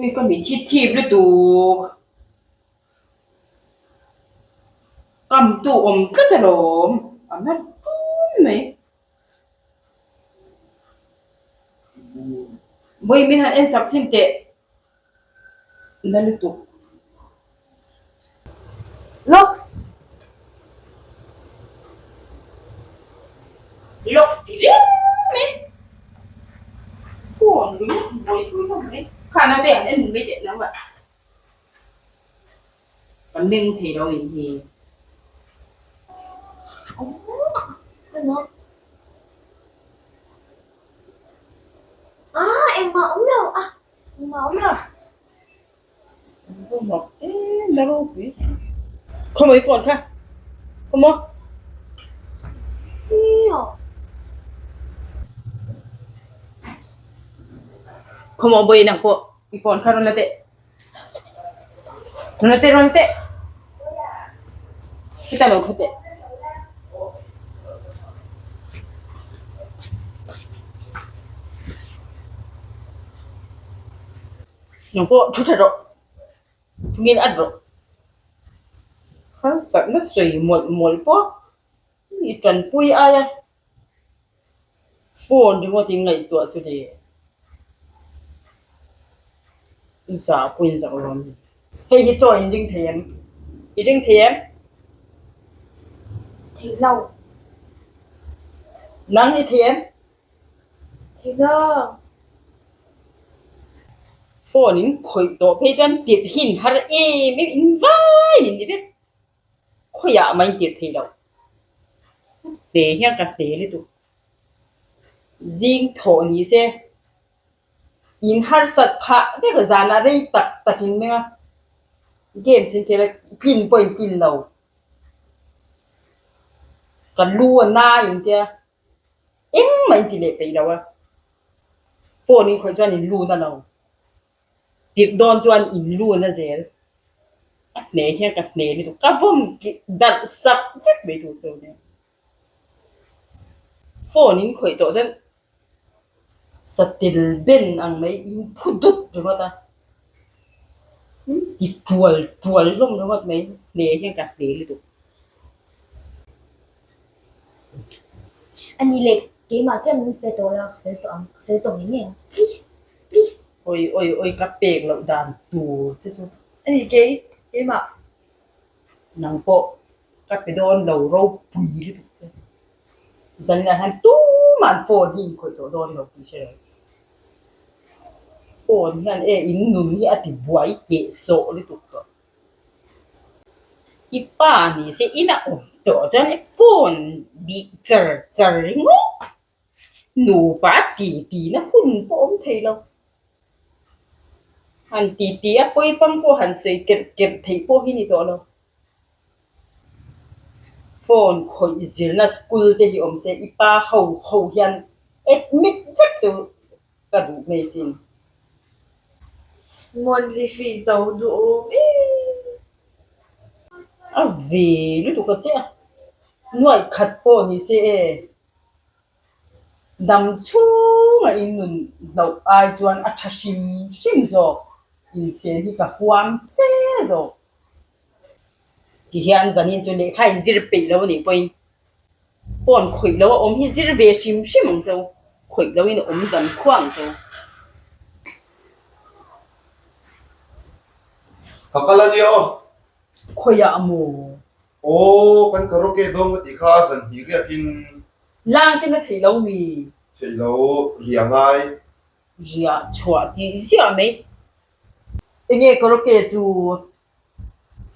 Ui ka mit hi thip lutuk. Kam tu awm tlat alawm a na ṭun mai. Vawi min han en sak chhin teh na lutuk. Locks. Locks ti reng mai. Phone ringawt buaipui hlawm mai. Kha naute han en mai teh nang ah. Ka meng thei lo in hi. Ah engmah awm lo a engmah awm lo. Khawmawi phone kha khawmaw. Khawmaw bawi nang pawh i phone kha rawn la teh. Rawn la teh rawn la teh. Heta lo thu teh. Nang pawh thu tha rawh. Thu ngil at rawh. Harsatna sawi mawlh mawlh pawh i tanpui aia phone ringawt in ngaihtuah chu le zah pawh in zak lo a ni. Hei hi chaw in ring thei em? I ring thei em? Thei lo. Nang i thei em? Thei lo. Phone in khawih tawh phei chuan tirh hi in har em em in vai in ni vek. Khawiah mah in tirh thei lo. Te hian ka hle lutuk. Zing thawh ni se in harsat phah vek a zanah rei tak tak in meng a. Games in khel a tlin pawh in tlin lo. Ka lu a na in tia. Engmah in ti leh peih lo a, phone in khawih chuan in lu na lo, tirh dawn chuan in lu na zel, a hne hian ka hne lutuk, ka vawm darh sak vek mai tur chu ania. Phone in khawih tawh chuan satel ben ang mai in phu dut ringawt a, in ti tual tual hlawm ringawt mai, hne hian ka hne lutuk. A ni leh keimah chiah min pe tawh la, ka fel tawh ang, ka fel tawh ngei ngei ang, please, please. Oi oi oi ka pek loh dan tur che chu. A ni kei, keimah. Nang pawh ka pe dawn lo ropui lutuk che. Zanah hian tumah phone hi inkhawih tawh dawn lo tih hre lo. Phone hian e in nun hi a ti buai keh sawh lutuk tawh. I pa ni se in a awm tawh chuan i phone bih char char ringawt nupa ti ti na hun pawh awm thei lo. Han ti ti a pawi pang pawh han sawi kerh kerh theih pawh hi ni tawh lo. Phone khawih zirna school te hi awm se i pa ho ho hian admit vek chu ka duh mai sin. Monthly fee to duh awm e. A ve lutuk a che a, nuaih khat pawh ni se e. Dam chhunga in nun hloh ai chuan a tha hrim hrim zawk, insen hi ka huam fe zawk. Tihian zanin chu lehkha in zir peih lo anih pawhin phone khawih lo a awm hi zir ve hrim hrim ang cheu, khawih lo in a awm zan khuah ang cheu. Ka kal a nia aw. Khawiah maw? Aw, kan karaoke dawn ka tih kha zan hnih riakin. Lang ten a theih lo mi? Theih lo, riah ngai. Riah chhuah tih ziah mai. Enge karaoke chu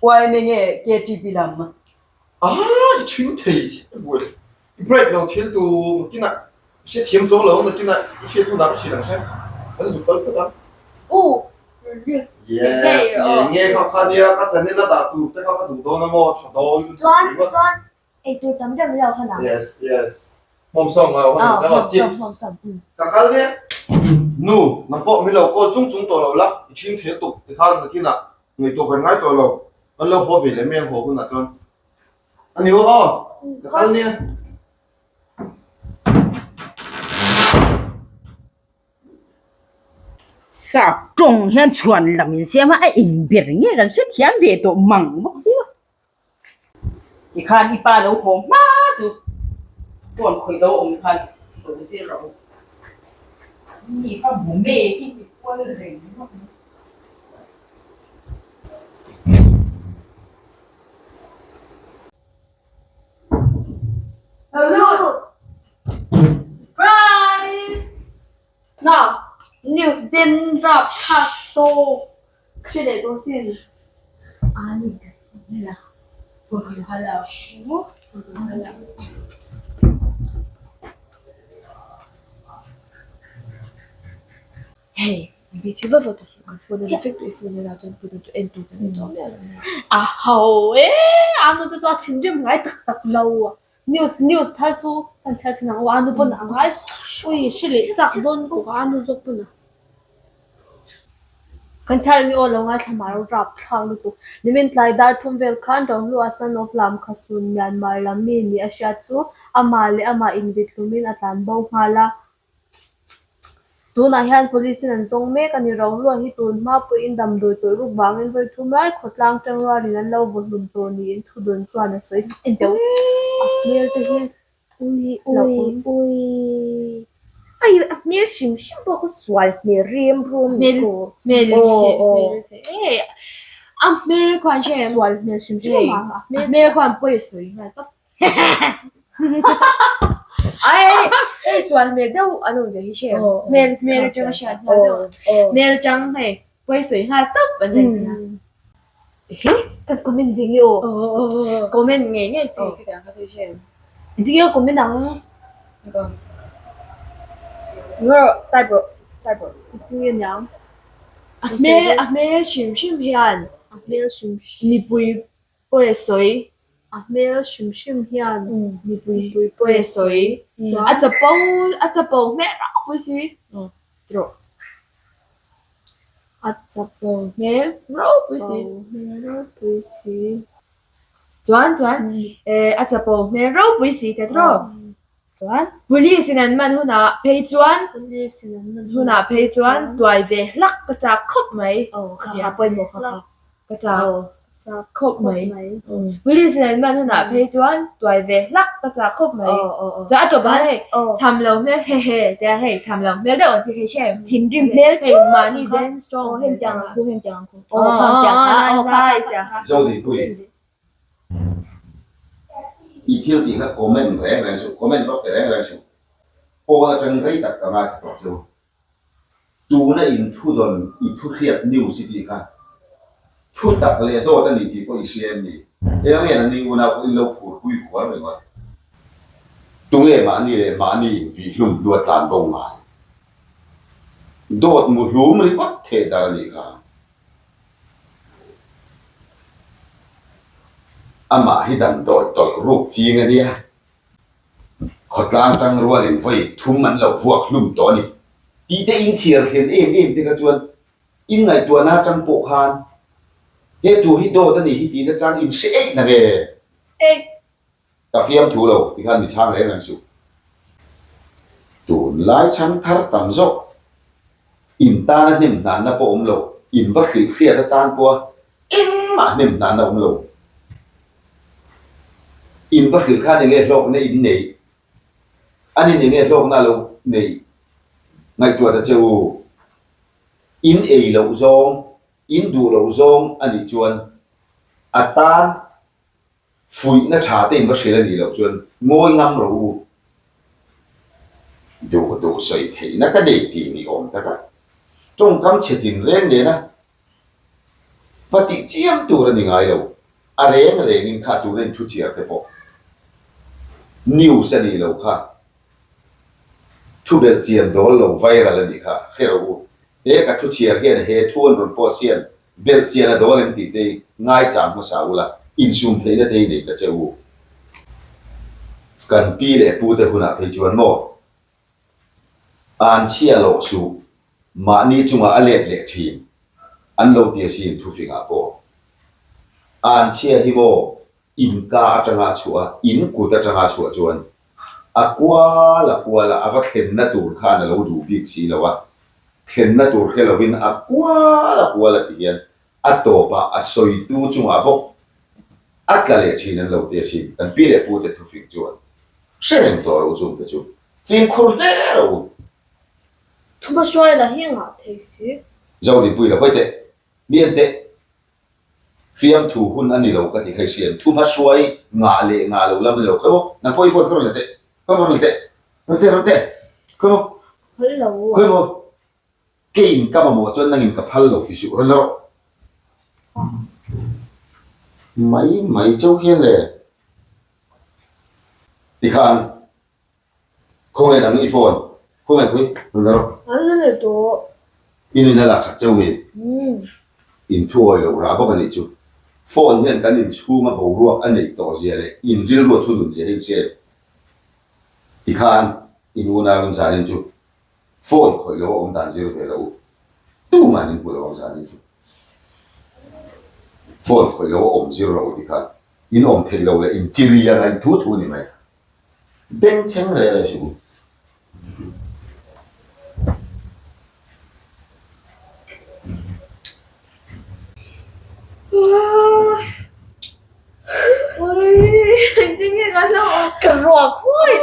YMA nge KTP lam? Ah, i thin thei si buai. I break lo thil tu nakinah i hrethiam chuang lo nakinah i hriat hunah ka hrilh ang che. Kan zuk kal phawt ang. U, release ngei ngei Yes, rawh aw. ngei ngei kha kha nia ka channel a dah tur te kha ka duh dawn a maw tha dawn lutuk Chuan, ringawt. chuan Eitur tam deuh lo hawn ang. Yes, yes. Hmawmsawm ngai hawn ang chang a, chips. Ka kal nia. Nu, nang pawh min lo call chung chung tawh lo la, i chhing thel tuk tikhan nakinah ngaihtuah kan ngai tawh lo. Kan lo haw ve leh mai ang haw hunah chuan. A ni aw, ka kal nia. Sap tawng hian chhuan lam in siam a, a inber nge kan hrethiam ve tawh mang bawk si a. Tikhan i pa lo haw hma chu phone khawih lo awm khan lo zir rawh u. Mi kha bu me hi ti kual reng rawh u. Surprise! Na, news den rap thlak tawk ka hre leh tawh sin. Ani ka phone la. Phone ka nghal a. Phone ka nghal a. Hei, mi thil va va tu chu kan phone a effect tu i phone la chuan put tu en tu kan en tawh miah lo. A ho e, anu te chu a thinrim ngai tak tak lo. News news thar chu kan chhiar thin ang aw anu pawn a ngai ui hre leh chak dawn lutuk a anu zawk pawn a kan chhiar ang i aw lo ngaithla mar rap thlak lutuk nimin tlai dar thum vel khan Rohlu-a son of Lamkhasun Myanmar lam mi nih a hriat chu amah leh amah invitlumin a tlan bo nghal a. Tunah hian police in an zawng mek a ni. Rohlua hi tun hma pawhin damdawi tawih ruk vangin vawi thum lai khawtlang tang rualin an lo vaw hlum tawh niin thudun chuan a sawi deuh. A hmel te hi Ui ui ui ai a hmel hrim hrim pawh kha sual hmel rem rum ni ko. Hmel hmel hmel a hmel khuan hre A sual hmel hrim hrim a a hmel khuan pawi a sawi nghal tawp. Ai hei sual hmel deuh an awm ve hi hre hmel hmel atanga hriat nghal deuh hmel atang hei pawi sawi nghal tawp an nei sia He kan comment ve nge aw comment ngei ngei chi khatiang kha chu hre engtin nge comment ang rawh type rawh type rawh engtin nge niang a hmel a hmel hrim hrim hian a hmel hrim hrim mipui pawi a sawi. A hmel hrim hrim hian mipui pawi a sawi. A chapo a chapo hmel ropui si. Trawh. A chapo hmel ropui si. Hmel ropui si. Chuan chuan a chapo hmel ropui si te trawh. Chuan Police in an man hunah phei chuan Police in an man hunah phei chuan tuai ve hlak ka chak khawp mai. Aw kha kha pawimawh kha kha. Ka chak khawp mai. Police in an man hunah phei chuan tuai ve hlak ka chak khawp mai. Chuan a tawp ah hei tham lo hmel he he tia hei tham lo hmel deuh ang chi kha hre em. Thinrim hmel hei mahni den strong hei tiang ang khu hei tiang ang khu. Aw kha tiang kha aw kha kha. Zodipui i thil tih kha comment reng reng suh comment vak pe reng reng suh pawn atang rei tak ka ngaithla tawh chu. Tuna in thu dawn i thu hriat news i tih kha thu tak leh dawt a ni tih pawh i hria em ni? Eng nge nangni unau pawh in lo phur pui kual ringawt? Tunge mahni leh mahni in vih hlum hlua tlan bo ngai? Dawt mu hlum ringawt theh dar a nih kha. Amah hi damdawi tawlh ruk ching a nia. Khawtlang tang rualin vawi thum an lo vuak hlum tawh a ni. Tih te in chhiar thlen em em te kha chuan in ngaihtuahna atang pawh khan he thu hi dawt a ni hi tihna chang in hre eih na nge? Ka fiam thu lo ti khan mi chhang reng reng suh. Tunlai chhang thar tam zawk in tana hnem hnanna pawh awm lo, in va hrilh hriat atan pawha engmah hnem hnanna awm lo. In va hrilh khan enge hlawkna in neih? Anin enge hlawkna a lo neih? Ngaihtuah ta che u. In ei loh zawng, in duh loh zawng a nih chuan a tan fuihna tha te in va hrilh a nih loh chuan ngawi ngam rawh u. Duh duh sawi theihna ka nei tih ni awm taka tawngkam chhe tinreng nena Va tih chiam tur a ni ngai lo. A reng rengin kha tuna in thuchhiar te pawh news a nih loh kha. Thu belh chian dawl lo viral a nih kha hre rawh u. He ka thuchhiar hian he thu an rawn post hian belh chian a dawl em tih te hi ngaichang hmasa ula insum theihna te hi nei ta che u. Kan pi leh pu te hunah phei chuan maw An chhia loh suh, mahni chungah a let leh thin, an lo ti asin thufingah pawh. An chhia hi maw in ka atanga a chhuah a, in kut atanga a chhuah chuan a kual a kual a, a va thlenna tur khan a lo duh bik si lo a. Thlenna tur hre lovin a kual a kual a ti hian a tawpah a sawitu chungah bawk a tla leh thin an lo ti asin. Kan pi leh pute thufing chuan hre reng tawh ro chungte chu fimkhur hle ro u. Thuma hruai la hi ngah thei si. Zodinpui la hawi teh, mi en teh. Fiamthu hun a ni lo ka ti kha i hriat. Thuma hruai ngah leh ngah lo lam a ni lo. Khawi maw, nang pawh i phone kha rawn la teh. Khawi maw rawn la teh. Rawn teh, rawn teh. Khawi maw. Phal lo. Khawi maw. Keiin ka mamawh chuan nangin ka phal lo ti suh rawn la rawh. Mai mai chauh hian le. Tikhan khawngaih nang i phone khawngaih pui rawn la rawh. An la leh tawh. I nuin a laksak cheu mi? In thuawi loh rah bawk a nih chu. Phone hian kan inchhunga boruak a neih tawh zia leh in rilru a thunun zia hi in hria em? Tikhan in unau in zanin chu Phone khawih lo a awm dan zir ve lo u. Tuman in hmu lo ang zanin chu. Phone khawih lo a awm zir lo u ti khan in awm theih lo leh in chiri anga in thu thu ni mai. Bengchheng reh reh suh u. Ka ruak huai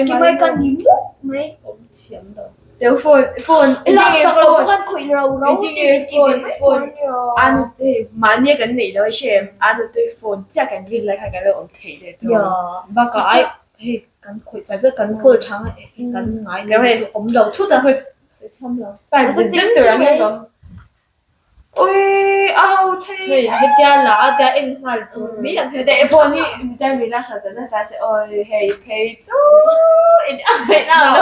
Kimai ka ni mup mai. Laksak lo pawh khan khawih ro ro ti min ti ve mai tur a nia. Mahni kan neih lo a hre em? A nute phone chiah kan rin lai khan kan lo awm thei leh tur. Bakah ai hei kan khawih chak vek kan call chang a kan ngai lo chu awm lo thut a. Hei hetia la a tia en nghal tur mai ang hian Hei phone hi Mister Mila sa tan a ta se awi hei phei chu in a ngaih na lo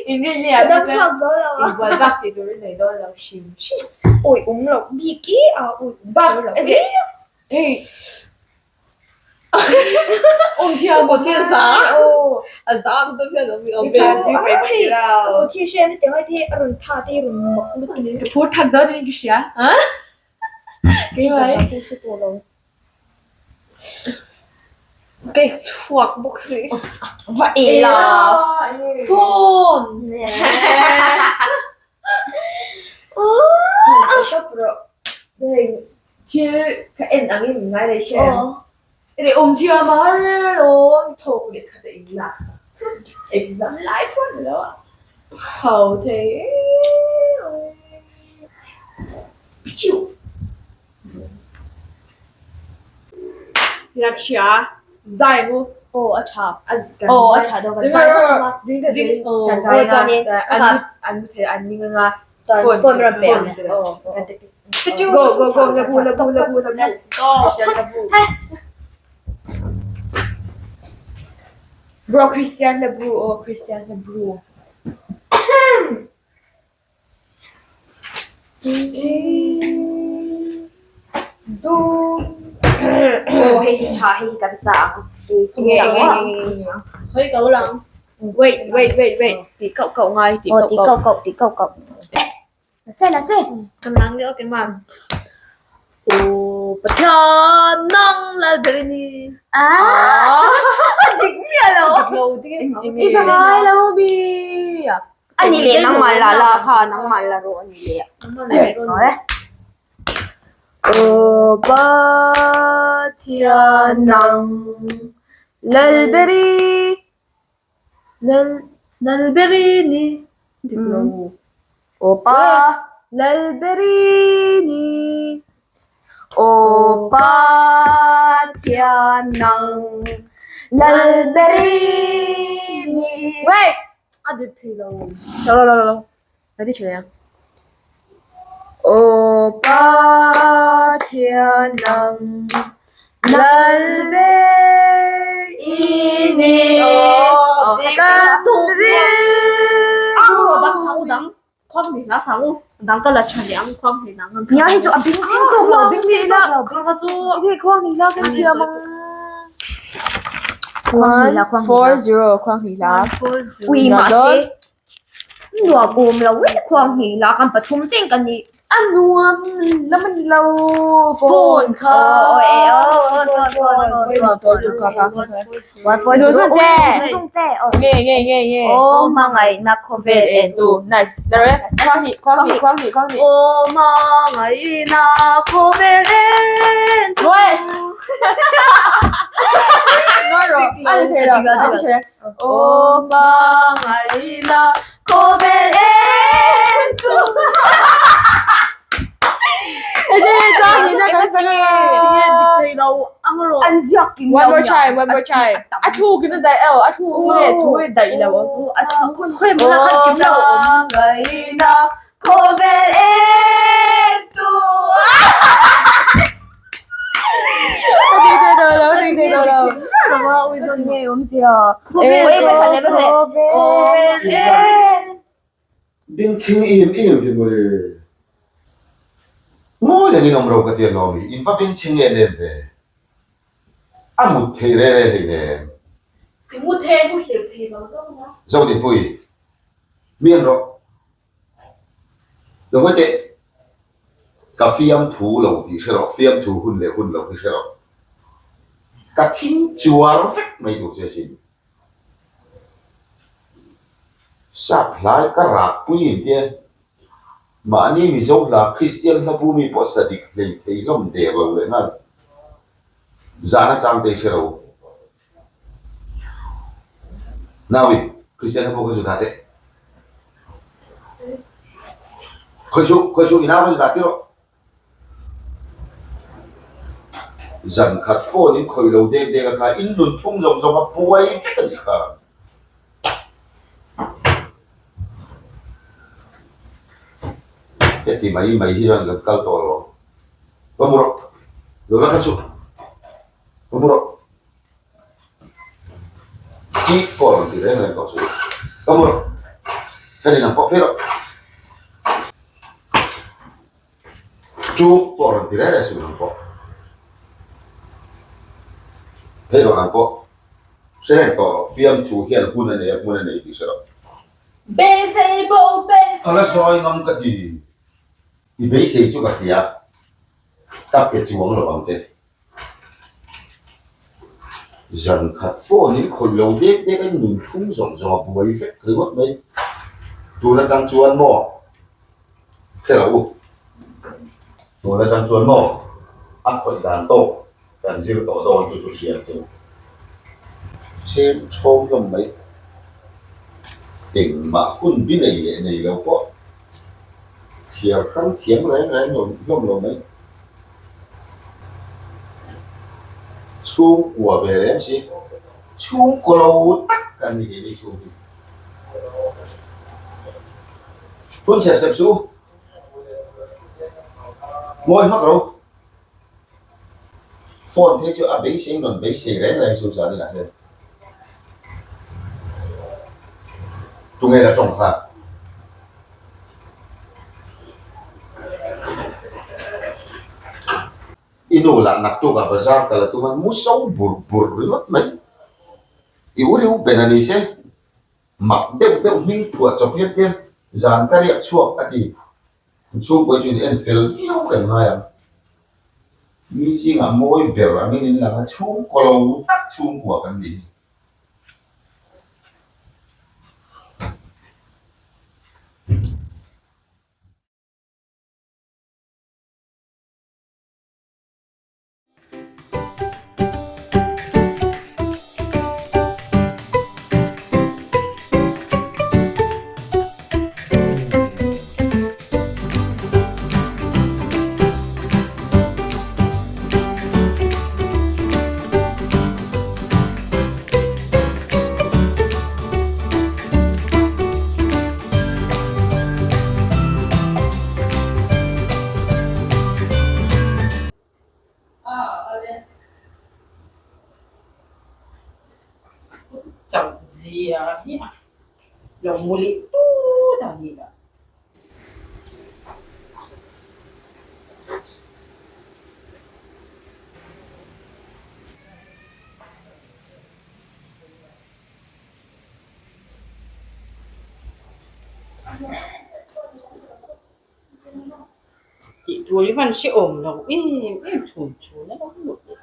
in rin ni a Ka dam chhuak zo lo a. In bual bak tih tur in nei dawn lo hrim hrim. Awi awm loh bik i a awi awm Bak lo hei Awm thiam kut hi a za a za ang te hian awm awm ve chi pe hei ka kut hi hriat hetiang ai te hi a rawn tha te hi a rawn mak lutuk ka phur thak dawn in ka hria ha keimah ka hre tawh lo Ka ik chhuak bawk si va e la phone Thil ka en angin min ngai leh hre em? Ih awm thiam a har alawm thawk leh khat a in lak sak thut exam lai pawh a ni lo a ho thei em em. Tia hria zai mu aw a tha aw a tha deuh kan zai kan zai anga an mu thei an ning anga Chuan phone rawn pe ang aw Go go go la bu la bu la bu la bu Let's go Bro Christian la bu aw Christian la bu. Aw hei hi tha hei hi kan sa ang Khawi ko lang. Wait wait wait wait ti kauh kauh ngai ti Aw ti kauh kauh kauh ti kauh kauh. La che la che. Ka lang deuh ke man. Aw Pathian nang lal ber i ni. Ah dik miah lo. Dik lo dik I sa ngai lo mi. Ani leh nangmah la la kha nangmah la rawh ani leh. Aw e. Aw Pathian nang lal ber i Lal Lalberini dik lo Aw pa Lalberini Aw Pathian nang Lalberini Wait! A dik thei lo. Lo lo lo lo. Ka ti thin a. Aw Pathian nang lal ber i ni kan rilru Nia hei chu a bing chhing tawk lo bing chhing tawk lo Khuang hnih hla kan thiam ang. 1 4 0 khuang hnih hla. Ui mahse nuam awm lo e khuang hnih hla kan pathum cheng kan nih. A nuam lam a ni lo phone kha Aw hmangaihna khawvel en tu nice Aw hmangaihna khawvel en tu Aw hmangaihna Khawvel en tu An ziak kim One more time, one more time. A thu kin a daih eo, a thu nge thu i daih lo. A thu hun khawi hmun ah khan kim lo awm. Ngaihna khawvel en tu. Bengchheng em em ve mawle. Ngawi rengin awm ro ka ti alawm i, in va bengchheng em em ve. A mut thei re re hlei nen. Zodinpui, mi en rawh. Lo hawi teh, ka fiamthu lo tih hre rawh, fiamthu hun leh hun lo hi hre rawh. Ka thing chuar vek mai tur che asin. Sap hlai ka rak pui intia, mahni Mizo hla Kristian hla bu mi pawh sa dik hlei thei hlawm der lo leh nghal. Zan a chang te i hre lo. Naui, Kristian hla bu kha zu dah teh. Khawi suh, khawi suh, i nau kha zu dah tir rawh. Zan khat phone in khawi lo dek dek a kha in nun phung zawng zawng a buai vek a nih kha. Heti mai mai hi chuan kan kal tawh lo. Va mu rawh, lo la kha suh. Va mu rawh. Tih pawh rawn ti reng reng tawh suh. Va mu rawh. Chhan in ang pawh phei rawh. Chu pawh rawn ti reng reng suh nang pawh. Phei rawh nang pawh. Hre reng tawh rawh. Fiamthu hian hun a nei a, hmun a nei tih hre rawh. Beisei bo, beisei. Ka la sawi ngam ka ti. I beisei chu ka hria. Ka pe chuang lo ang che. Zan khat phone in khawih lo dek dek a in nun thlum zawng zawng a buai vek ringawt mai. Tun atang chuan maw? Hre lo u. Tun atang chuan maw? A khawih dan tawk kan zir tawh dawn chu chu hria chu. Chhem chhawm hlawm mai. Engmah hun bi nei leh nei lo pawh thiar hrang thiam reng reng hlawm lo mai. Chhungkua ve reng si, chhungkaw lo tak kan ni keini chhung hi. Phun sep sep suh u. Ngawi hmak ro. Phone phei chu a beisei rawn beisei reng reng chu zan inah hian. Tunge la tawng kha? I nu lah naktukah bazar kal a tum a, mu so bur bur ringawt mai. I u riu ben a ni se, mak deuh deuh hming phuah chawp hian hian zan ka riak chhuak a ti. Chhungkawi chu in en fel viau kan ngai ang. Mi zingah mawi ber angin in lang a, chhungkaw lo tak chhungkua kan nih hi. Chauh zia hi a lo mu leh tut a ni lah. tur i van hrehawm lo em em chhun chhun a lo lut leh.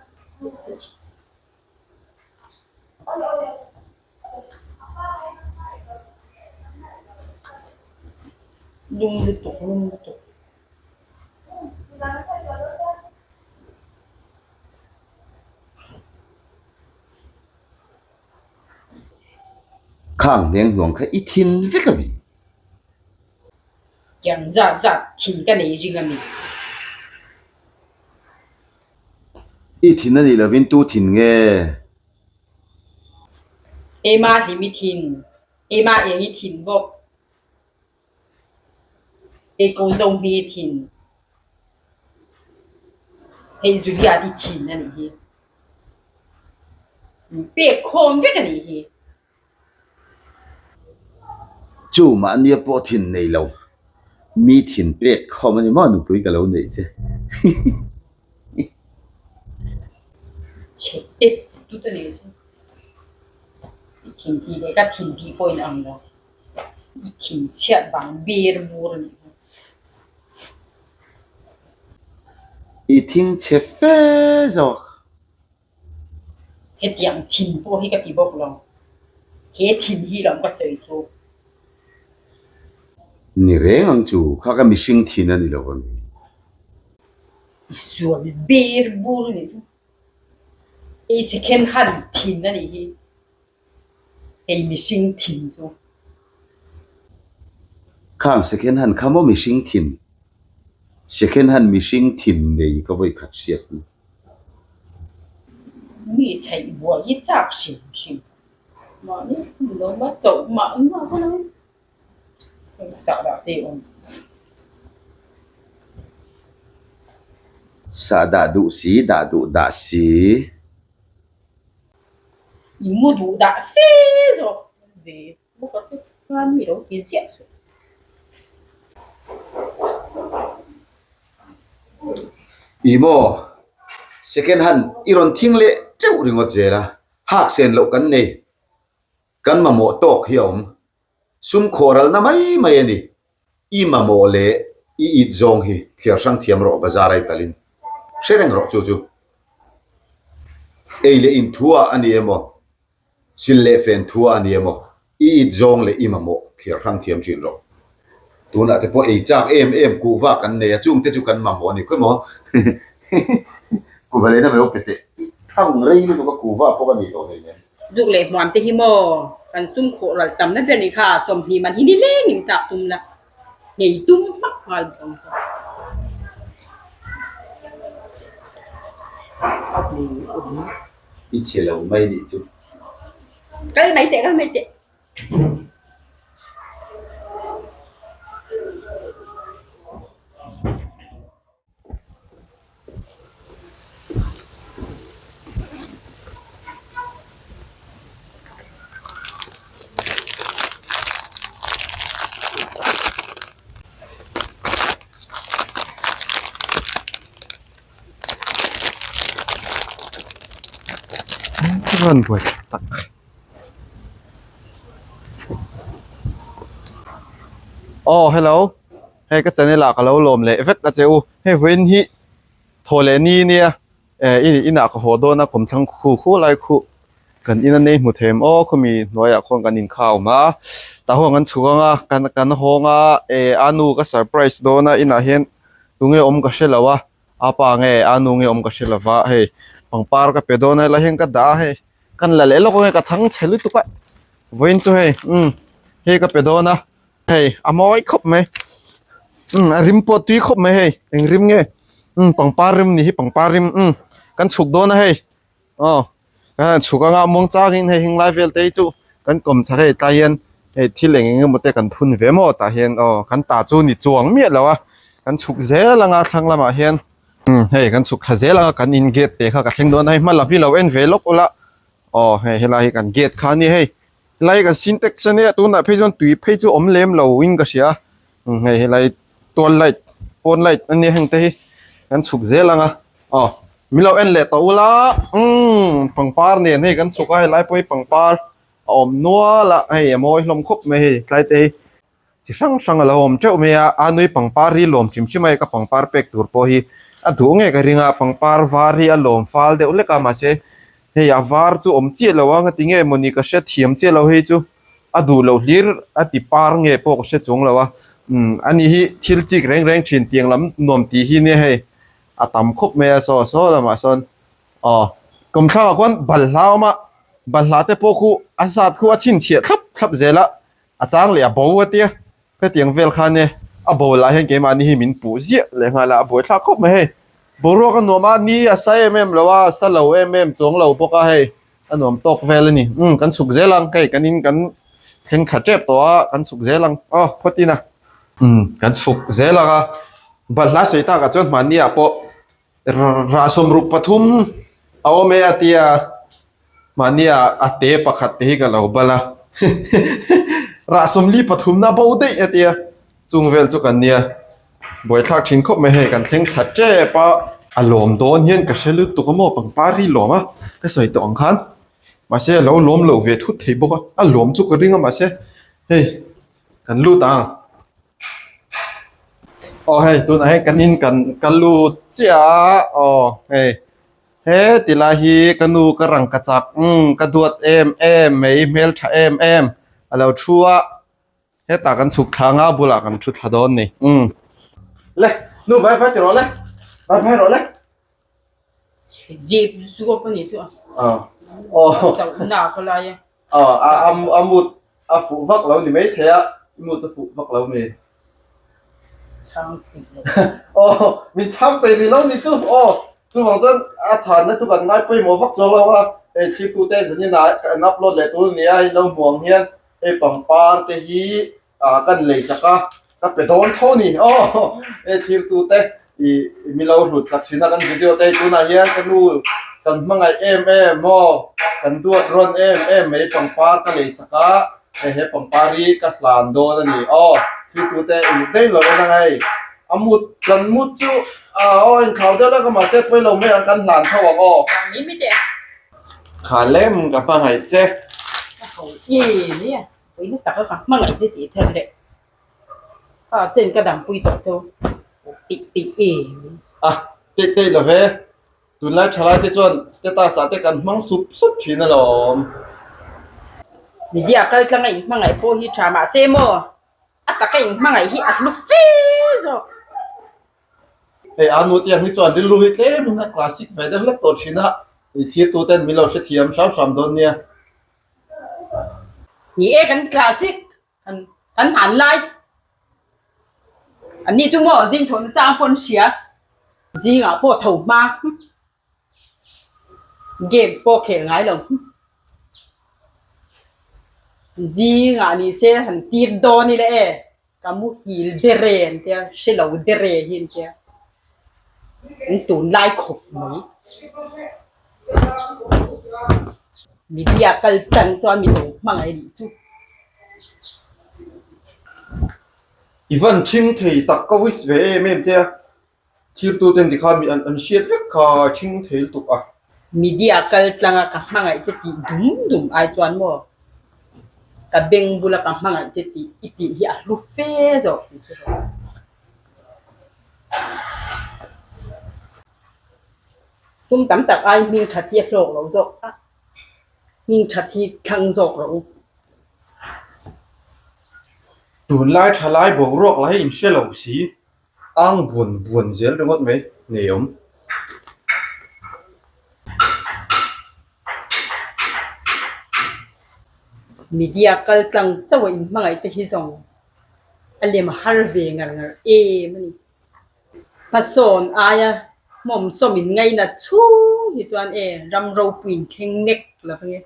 Lum lutuk lum lutuk. Khang hneng hnuang kha i thin vek a mi. Tiang zat zat thin ka nei ring a mi. I thin a nih lovin tu thin nge? Ema hlim i thin, Ema eng i thin bawk. Hei ko zo hmi i thin. Hei Juliat i thin a nih hi. Pek khawm vek a nih hi. Chu mahnia pawh thin nei lo, mi thin pek khawm a ni maw nupui ka lo neih che. Chhe tet tut a ni chu. I thin tih leh ka thin tih pawh in ang lo. I thin chhiat vang ber bur a nih hi. I thing chhe fe zawk. Hetiang thin pawh hi ka ti bawk lo. He thin hi lam ka sawi chu. Ni reng ang chu, kha ka mihring thin a ni lo a mi. I sual ber bur a nih chu. Hei second hand thin a nih hi. Hei mihring thin chu. Khang second hand kha maw mihring thin? Second hand mihring thin nei ka vawi khat hriat ni. Mi chheih buai hi chak hrim hrim. Mahni hun lo ma chauh mah mah ka lo. Heng sahdah te awm. Sahdah duh si, dah duh dah si. I mu duh dah fe zawk ve bawk a chu chuan mi lo ti ziah suh. I maw second hand i rawn thing leh teuh ringawt zel a, hak sen loh kan nei, kan mamawh tawk hi a awm. Sum khawhralna mai mai a ni. I mamawh leh i it zawng hi thliar hrang thiam rawh bazar a i kalin hre reng rawh chu chu. Ei leh in thuah a ni emaw, sil leh fen thuah a ni emaw, i it zawng leh i mamawh thliar hrang thiam thin rawh. Tunah te pawh ei chak em em kuhva kan nei a, chungte chu kan mamawh a ni khawi maw? Kuhva lehna mai pe teh. Thang rei lutuk a kuhva pawh ka nei tawh hleinem. Zuk leh hmuam te hi maw kan sum khawh ral tam na ber nih kha 20 man hi ni leng in tlak tum la ngei tum hmak nghal bawk ang che. I chhe lo mai nih chu. Kal mai teh kal mai teh. Aw hello hei ka channel ah ka lo lawm leh vek a che u hei vawiin hi thaw leh ni nia eh i inah ka haw dawn a kawmthlang khu khu lai khuh kan ina nei hmu them aw khawmi hnuaiah khuan kan inkhak a awm a tah huan kan chhuk ang a kan kan hawng a eh a nu ka surprise dawn a inah hian tunge awm ka hre lo a a pa nge a nu nge awm ka hre lo va hei pangpar ka pe dawn a helai hian ka dah a hei kan la leh lawk ange ka chhang chhe lutuk a vawiin chu hei umm hei ka pe dawn a. Hei a mawi khawp mai umm a rim pawh tui khawp mai hei eng rim nge umm pangpar rim ni hi pangpar rim umm kan chhuk dawn a hei aw kan chhuk anga muang changin hei heng lai vel te hi chu kan kawm chak hei tlai hian hei thil eng eng emaw te kan phun ve maw tah hian aw kan ta chu ni chuang miah lo a kan chhuk zel anga thlang lamah hian umm hei kan chhuk thla zel anga kan in gate te kha ka thleng dawn a hei hma lam hi lo en ve lawk ula aw hei helai hi kan gate kha a ni hei. Helai kan sintex a nia tunah phei chuan tui phei chu awm lem lo in ka hria hei helai tual light pawn light a nia heng te hi kan chhuk zel ang a aw min lo en leh tawh ula umm pangpar nen hei kan chhuk a helai pawh hi pangpar a awm nual a hei a mawi hlawm khawp mai hei tlai te hi. Chi hrang hrang a lo awm teuh mai a, a nui pangpar hi lawm hrim hrim a hei ka pangpar pek tur pawh hi a duh ngei ka ring a, pangpar var hi a lawm fal deuh hlek a mahse hei a var chu awm chiah lo a ngati nge mawni ka hre thiam chiah lo hei chu a duh loh hlir a ti par nge pawh ka hre chuang lo a umm ani hi thil chik reng reng thin tiang lam nuam tih hi nia hei a tam khawp mai a saw saw lamah sawn aw kawmthlangah khuan balhla a awm a balhla te pawh khu a zat khu a chhinchhiah thlap thlap zel a. A chang leh a bo a tia, hetiang vel khan e a bo lah hian keimahni hi min puh ziah leh nghal a, a buaithlak khawp mai hei. Boruak a nuam a, ni a sa em em lo a, a sa lo em em chuang lo bawk a hei, a nuam tawk vel a ni. Umm kan chhuk zel ang, hei kan in kan thleng thla tep tawh a, kan chhuk zel ang, aw phawt in a. Umm kan chhuk zel ang a, balhla sawi takah chuan hmanni ah pawh rah 63 a awm e a tia. Mahnia a te pakhat te hi ka lo bal a, rah sawmli pathumna bo daih a tia, chung vel chu kan nia buaithlak thin khawp mai hei kan thleng thla tep a. A lawm dawn hian ka hre lutuk a maw pangpar hi lawm a, ka sawi tawh ang khan mahse a lo lawm loh ve thut thei bawk a, a lawm chu ka ring a mahse hei kan lut ang. Aw hei tunah hian kan in kan ka lut chiah a aw hei. He ti lai hi ka nu ka rang ka chak umm ka duat em em mai hmeltha em em a lo thu a hetah kan chhuk thla nga bulah kan thu thla dawn ni umm. Le nu vai vai ti rawh le vai vai rawh le. Zep zuap a nih chu a. Aw aw. Chauhna ka lai a. Aw a a mut a fuh vak lo ni mai thei a i mut a fuh vak lo mi. Chhang peih lo. Aw min chhang peih rih lo ni chu aw chuvang chuan a chhanna chu kan ngai pawimawh vak chuang lo a hei thiltute zanin ah kan upload leh tur a ni a hei lo hmu ang hian hei pangpar te hi ah kan lei chak a ka pe dawn tho ni aw hei thiltute ih mi lo hlut sak thin a kan video te tunah hian ka nu kan hmangaih em em maw kan duat rawn em em mai pangpar ka lei sak a hei he pangpar hi ka hlan dawn a ni aw thiltute uluk daih lo en ang hei a mut kan mut chu ah aw a inthlau deuh lek a mahse pawi lo mai ang kan hlan tho ang aw. Kha lem ka hmangaih che. Ka ho em em a. Puina taka ka hmangaih che tih thar leh kha chen ka dangpui tawh chu tih tih em. A tih tih lo ve, tunlai thalai te chuan status ah te kan hmang sup sup thin alawm. Media kal tlanga inhmangaih pawh hi tha mahse maw a taka inhmangaih hi a hlu fe zawk. Hei a nu tiang hi chuan rilru hi tlemin a classic ve deuh hlek tawh thin a, thirtu ten min lo hrethiam hram hram dawn nia. Ni e kan tla chik kan kan hman lai an ni chu maw zing thawhna chang pawh an hria zingah pawh tho hma games pawh khel ngai lo zingah ni se han tir dawn ila e. Ka muhil dere an tia, hre lo dere hi an tia. An tunlai khawp mai. Media kal tang chuan mi lo hmangaih nih chu. I van thing thei tak ka wish ve em em che a. Thirtu ten tikhan mi an an hriat vek kha a thing thei lutuk a. Media kal tlanga ka hmangaih che tih dum dum ai chuan maw ka beng bula ka hmangaih che tih i tih hi a hlu fe zawk tih chu rawh. Sum tam tak ai hming that hi a hlawk lo zawk a, hming that hi thlang zawk rawh u. Tunlai thalai boruak lah hi in hre lo si. Ang buan buan zel ringawt mai nei awm. Media kal tlang chauh a inhmangaih te hi zawng a lem har ve ngar ngar em a ni. Hmasawn aia hmawmsawm in ngaina chhung hi chuan e ram ropui in thleng nek lo ange.